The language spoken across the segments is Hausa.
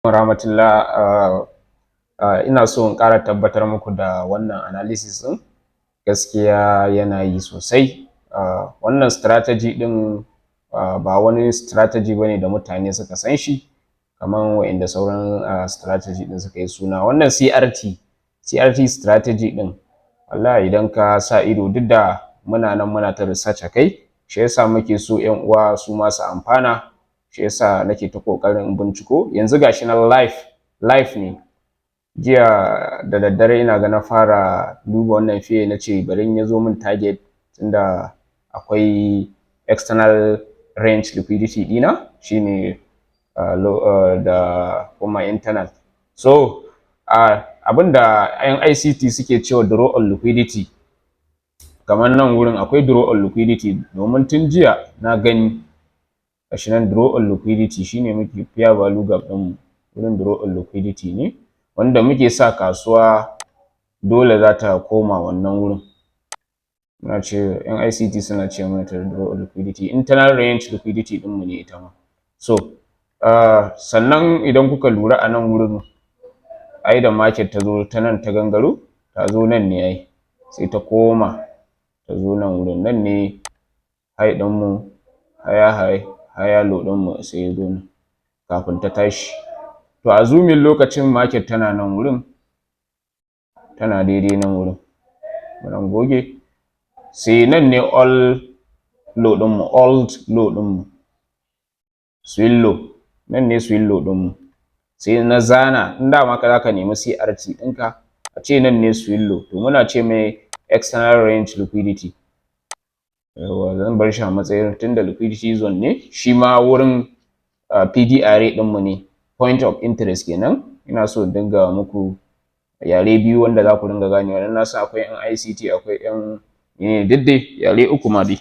Rahmatullah. Ina so in ƙara tabbatar muku da wannan analysis ɗin, gaskiya yana yi sosai. Wannan strategy ɗin ba wani strategy bane da mutane suka san shi kaman wa'inda sauran strategy ɗin suka yi suna. Wannan CRT strategy ɗin, wallahi idan ka sa ido, duk da muna nan muna ta research a kai, shi yasa muke so ƴan uwa su ma su amfana. Shi yasa nake ta ƙoƙarin binciko. Yanzu gashi nan live live ne. Jiya da daddare ina ga na fara duba wannan pair, na ce bari in ya zo min target, tunda akwai external range liquidity ɗina shine da kuma internal. So abinda 'yan ICT suke cewa draw on liquidity, kamar nan wurin akwai draw on liquidity, domin tun jiya na gani gashi nan draw on liquidity shine muke fair value gap ɗin. Wurin draw on liquidity ne wanda muke sa kasuwa dole za ta koma wannan wurin. Muna ce, 'yan ICT suna ce mata draw on liquidity, internal range liquidity ɗinmu ne ita ma. So sannan idan kuka lura a nan wurin, ai da market ta zo ta nan ta gangaro, ta zo nan ne, ai sai ta koma ta zo nan wurin. Nan ne high ɗinmu, higher high, higher low ɗinmu, sai ya zo nan kafin ta tashi. To, assuming lokacin market tana nan wurin, tana daidai nan wurin, bari in goge. Sai nan ne old low ɗinmu, old low ɗinmu, swing low. Nan ne swing low ɗinmu. Sai na zana in dama ka zaka nemi CRT ɗinka, a ce nan ne swing low. To, muna ce mai external range liquidity. Yawwa, zan bar shi a matsayin tunda liquidity zone ne shi ma wurin, PD array ɗinmu ne, point of interest kenan. Ina so in dinga muku yare biyu wanda za ku dinga ganewa, don na san akwai 'yan ICT, akwai 'yan duk dai yare uku ma dai.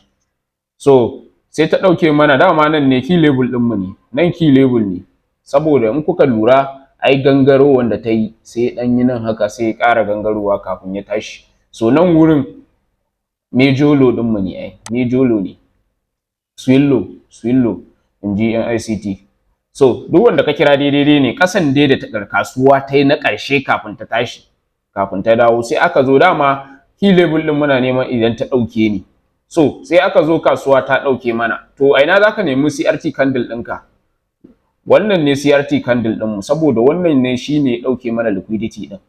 So sai ta ɗauke mana. Dama nan ne key level ɗinmu ne, nan key level ne, saboda in kuka lura ai gangaro wanda ta yi, sai ɗan yi nan haka, sai ya ƙara gangarowa kafin ya tashi. So nan wurin major low ɗinmu ne, ai major low ne, swing low, swing low in ji 'yan ICT. So duk wanda ka kira daidai ne. Ƙasan dai da ta kasuwa ta yi na ƙarshe kafin ta tashi, kafin ta dawo, sai aka zo. Dama key level ɗin muna neman idan ta ɗauke ni. So sai aka zo kasuwa ta ɗauke mana. To, a ina za ka nemi CRT candle ɗinka? Wannan ne CRT candle ɗinmu, saboda wannan ne shi ne ɗauke mana liquidity ɗin.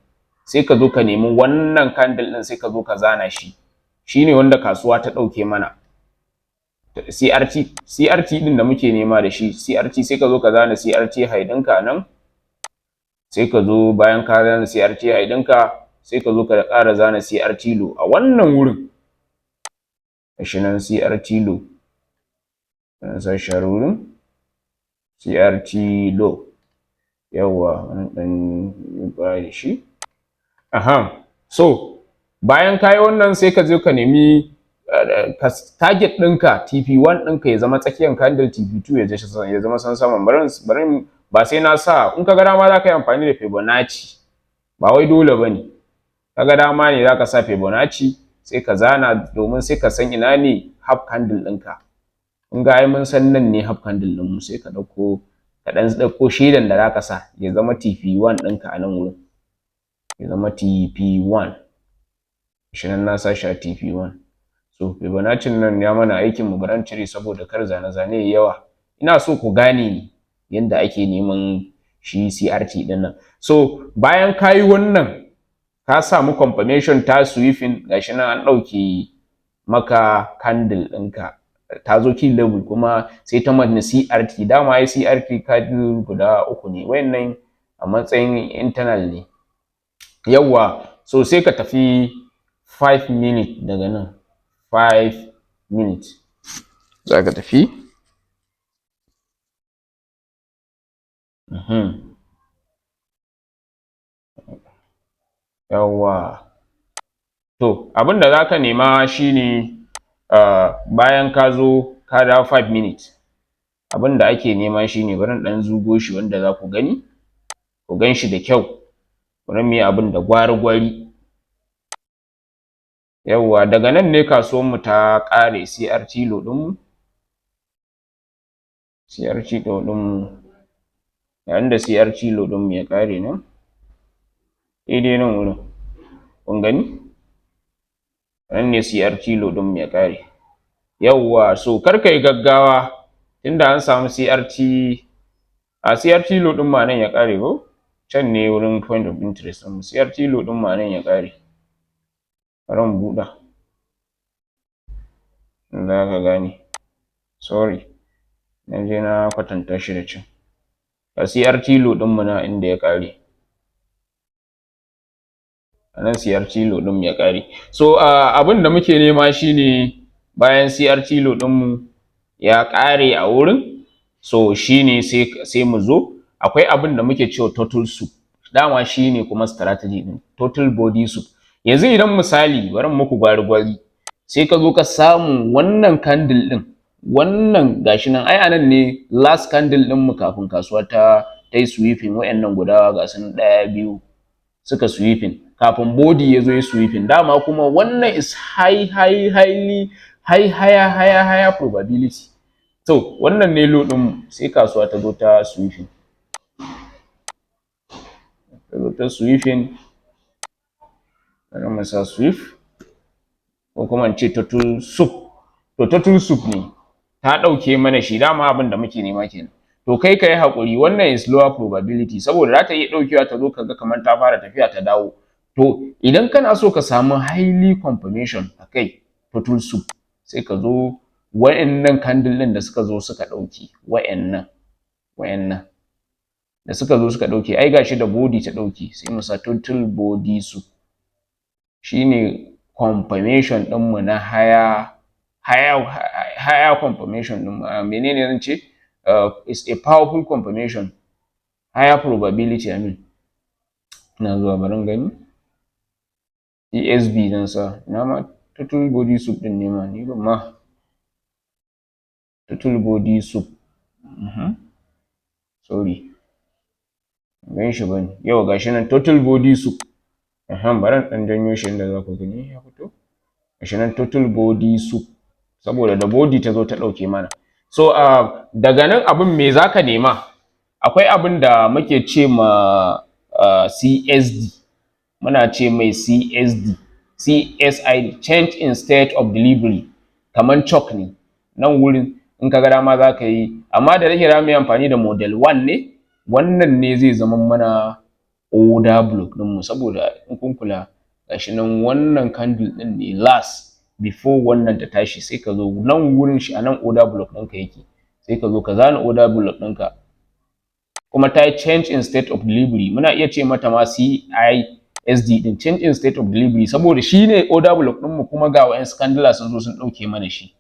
Sai ka zo ka nemi wannan candle ɗin, sai ka zo ka zana shi. Shi ne wanda kasuwa ta ɗauke mana CRT. CRT ɗin da muke nema da shi CRT, sai ka zo ka zana CRT high ɗinka nan. Sai ka zo, bayan ka zana CRT high ɗinka, sai ka zo ka ƙara zana CRT low a wannan wurin. Gashi nan CRT low, zan sa shi a wurin CRT low. Yawwa, wannan ɗan baya da shi. Aha, so bayan ka yi wannan, sai ka zo ka nemi target ɗinka. TP1 ɗinka ya zama tsakiyar candle, TP2 ya zama san saman. Bari ba sai na sa. In ka ga dama za ka yi amfani da Fibonacci, ba wai dole ba ne. Ka ga dama ne za ka sa Fibonacci, sai ka zana, domin sai ka san ina ne half candle ɗinka. In ga ai mun san nan ne half candle ɗinmu, sai ka ɗauko, ka ɗan ɗauko shaidan da za ka sa ya zama TP1 ɗinka a nan wurin, ya zama TP1. Shi nan na sa shi a TP1. So Fibonacci nan ya mana aikin mu. Bari cire saboda kar zane-zane yayi yawa. Ina so ku gane ni yanda ake neman shi CRT ɗin nan. So bayan ka yi wannan, ka samu confirmation ta sweeping, gashi nan an ɗauke maka candle ɗinka, ta zo key level, kuma sai ta manna CRT. Dama ai CRT candle guda uku ne, wayannan a matsayin internal ne. Yawwa, so sai ka tafi 5 minute. Daga nan 5 minute za ka tafi. Yawwa, to abin da za ka nema shine, bayan ka zo ka dawo 5 minute, abin da ake nema shine, bari in ɗan zugo shi wanda za ku gani, ku gan shi da kyau. Bari mu yi abin da gwari-gwari. Yawwa, daga nan ne kasuwanmu ta ƙare. CRT low ɗinmu, CRT low ɗinmu Ga inda CRT low ɗinmu ya ƙare nan, daidai nan wurin. Kun gani, nan ne CRT low ɗinmu ya ƙare. Yawwa, so kar ka yi gaggawa tunda an samu CRT, a CRT low ɗin ma nan ya ƙare. Ko can ne wurin point of interest ɗinmu, CRT low ɗin ma nan ya ƙare. Bari mu buɗa za ka gane. Sorry, na je na kwatanta shi da can. Ga CRT low ɗinmu nan inda ya ƙare, a nan CRT low ɗinmu ya ƙare. So abin da muke nema shine bayan CRT low ɗinmu ya ƙare a wurin, so shine sai mu zo, akwai abin da muke cewa turtle soup. Dama shine kuma strategy ɗin turtle body soup. Yanzu idan misali, bari muku gwari-gwari, sai ka zo ka samu wannan candle ɗin, wannan gashi nan, ai anan ne last candle ɗin mu kafin kasuwa ta yi sweeping. Wayannan guda ga su nan, ɗaya, biyu, suka sweeping kafin body ya zo ya sweeping. Dama kuma wannan is high, high, highly high, higher, higher, higher probability. To wannan ne low ɗin mu. Sai kasuwa ta zo ta sweeping, ta zo ta sweeping. Bari mu sa sweep, ko kuma in ce turtle soup. To turtle soup ne ta ɗauke mana shi. Dama abin da muke nema kenan. To kai ka yi haƙuri, wannan is lower probability, saboda za ta iya ɗaukewa, ta zo ka ga kamar ta fara tafiya, ta dawo. To idan kana so ka samu highly confirmation a kai turtle soup, sai ka zo wa'annan candle ɗin da suka zo suka ɗauke, wa'annan da suka zo suka ɗauke, ai gashi da body ta ɗauke, sai mu sa turtle body soup. Shine confirmation ɗinmu na higher, higher, higher confirmation ɗin. Menene zan ce? Is a powerful confirmation, higher probability, I mean. Ina zuwa, bari in gani. ESB zan sa. Ina ma turtle body soup ɗin ne ma? Ni ban ma turtle body soup. Sorry, ban gan shi bane. Yau gashi nan, turtle body soup. Bari in ɗan janyo shi inda za ku gani ya fito. Gashi nan, turtle body soup, saboda da body ta zo ta ɗauke mana. So daga nan abin me zaka nema? Akwai abin da muke ce ma CSD, muna ce mai CSD, CSID, change in state of delivery. Kaman CHoCH ne nan wurin. In ka ga dama za ka yi, amma da yake za mu yi amfani da model 1 ne, wannan ne zai zama mana order block ɗinmu. Saboda in kun kula, gashi nan, wannan candle ɗin ne last before wannan ta tashi. Sai ka zo nan wurin shi, a nan order block ɗinka yake. Sai ka zo ka zana order block ɗinka. Kuma ta yi change in state of delivery, muna iya ce mata ma CISD din, change in state of delivery, saboda shi ne order block ɗinmu. Kuma ga wa'yan candle sun zo sun ɗauke mana shi.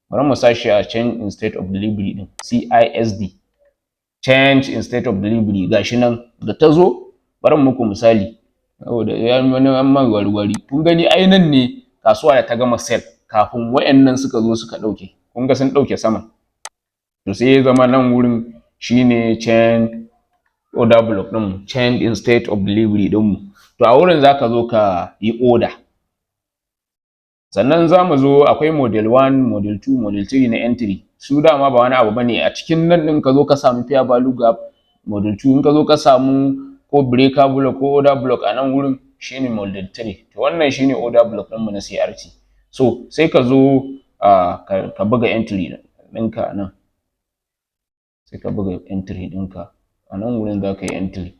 Bari mu sa shi a change in state of delivery din, CISD, change in state of delivery. Gashi nan da ta zo. Bari muku misali, saboda ya wani an man gwari-gwari. Kun gani, ai nan ne kasuwa da ta gama sell kafin wayannan suka zo suka ɗauke. Kun ga sun ɗauke sama. To sai ya zama nan wurin shine change order block ɗin, change in state of delivery ɗinmu. To a wurin zaka zo ka yi order. Sannan za mu zo, akwai model 1, model 2, model 3 na entry. Su dama ba wani abu bane. A cikin nan ɗin ka zo ka samu fair value gap, model 2. In ka zo ka samu ko breaker block ko order block a nan wurin, shine model 3. To wannan shine order block ɗinmu na CRT. So sai ka zo ka buga entry ɗinka a nan. Sai ka buga entry ɗinka a nan wurin, za ka yi entry.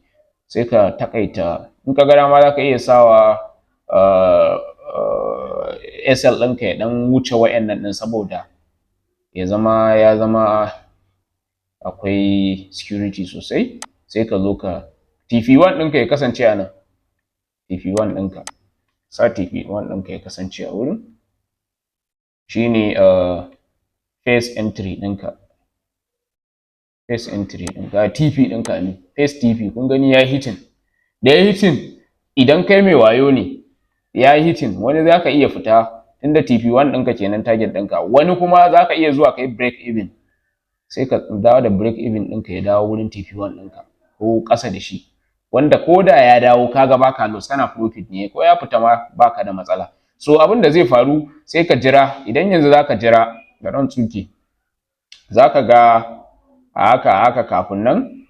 Sai ka taƙaita. In ka ga dama za ka iya sawa SL ɗinka ya ɗan wuce wa'annan ɗin, saboda ya zama akwai security sosai. Sai ka zo ka TP1 ɗinka ya kasance a nan. TP1 ɗinka, sa TP1 ɗinka ya kasance a wurin. Shine first entry ɗinka, first entry ɗinka, TP ɗinka ne, first TP. Kun gani, ya hitting. Da ya hitting, idan kai mai wayo ne, ya yi hitting, wani za ka iya fita tunda TP1 ɗinka kenan, target ɗinka. Wani kuma za ka iya zuwa ka yi break even, sai ka dawo da break even ɗinka ya dawo wurin TP1 ɗinka ko ƙasa da shi, wanda ko da ya dawo kaga baka loss, kana profit ne. Ko ya fita ma baka da matsala. So abin da zai faru, sai ka jira. Idan yanzu zaka jira da ran tsuke, zaka ga a haka a haka kafin nan.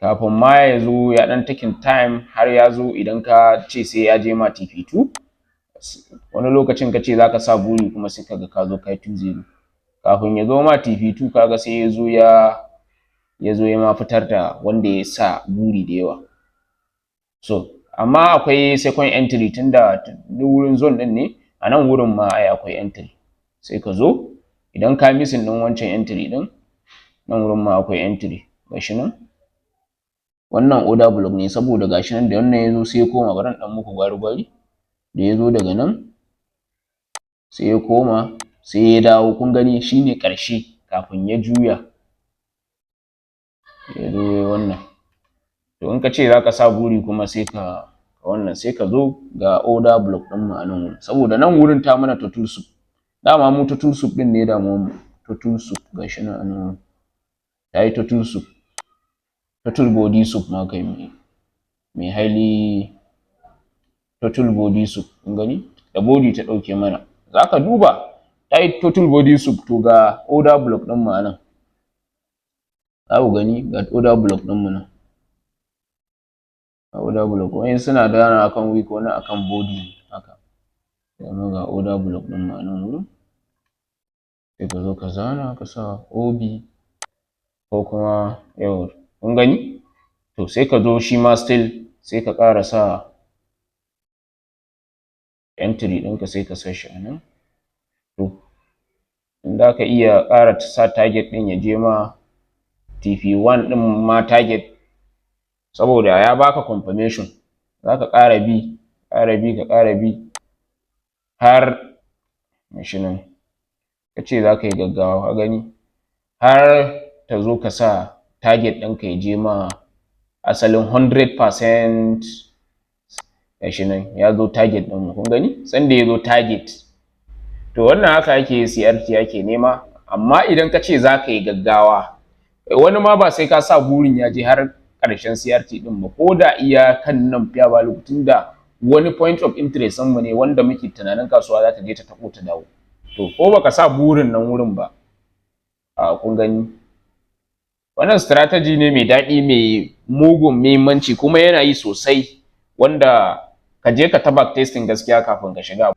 Kafin ma ya zo, ya ɗan taking time har ya zo. Idan ka ce sai ya je ma TP2, wani lokacin ka ce za ka sa buri, kuma sai kaga ka zo kai 2-0 kafin ya zo ma TP2. Kaga sai ya zo ya ma fitar da wanda ya sa buri da yawa. So amma akwai second entry, tunda duk wurin zone din ne. A nan wurin ma ai akwai entry. Sai ka zo, idan ka missing din wancan entry din, nan wurin ma akwai entry. Gashi nan, wannan order block ne, saboda gashi nan da wannan ya zo sai ya koma. Bari in dan muku gwari gwari. Da ya zo daga nan sai ya koma, sai ya dawo. Kun gani, shine ƙarshe kafin ya juya ya zo wannan. To in ka ce za ka sa buri kuma, sai ka wannan, sai ka zo ga order block ɗin mu a nan wurin, saboda nan wurin ta mana turtle soup. Dama mu turtle soup ɗin ne damuwar mu. Turtle soup gashi nan a nan wurin, ta yi turtle soup, turtle body soup ma kai, mai highly turtle body soup. Kun gani, da body ta ɗauke mana. Za ka duba, ta yi turtle body soup. To ga order block ɗin mu a nan, za ku gani, ga order block ɗin mu nan, ga order block. Wani suna dana akan wick, wani akan body haka. Yanzu ga order block ɗin mu a nan wurin. Sai ka zo ka zana, ka sa OB ko kuma yau. Kun gani? To sai ka zo shi ma still, sai ka ƙara sa entry ɗinka, sai ka sa shi a nan. To in za ka iya ƙara sa target ɗin ya je ma TP1 ɗin ma target, saboda ya baka confirmation, za ka ƙara bi, ƙara bi, ka ƙara bi har gashi nan. Ka ce za ka yi gaggawa, ka gani, har ta zo ka sa target ɗinka ya je ma asalin 100%. Gashi nan ya zo target ɗinmu. Kun gani, sanda ya zo target. To wannan haka ake CRT ake nema. Amma idan ka ce za ka yi gaggawa, wani ma ba sai ka sa burin ya je har ƙarshen CRT ɗin ba, ko da iya kan nan fair value, tunda wani point of interest mu ne wanda muke tunanin kasuwa za ta je ta taɓo ta dawo. To ko baka sa burin nan wurin ba a, kun gani, wannan strategy ne mai daɗi, mai mugun muhimmanci, kuma yana yi sosai, wanda ka je ka ta back testing gaskiya kafin ka shiga.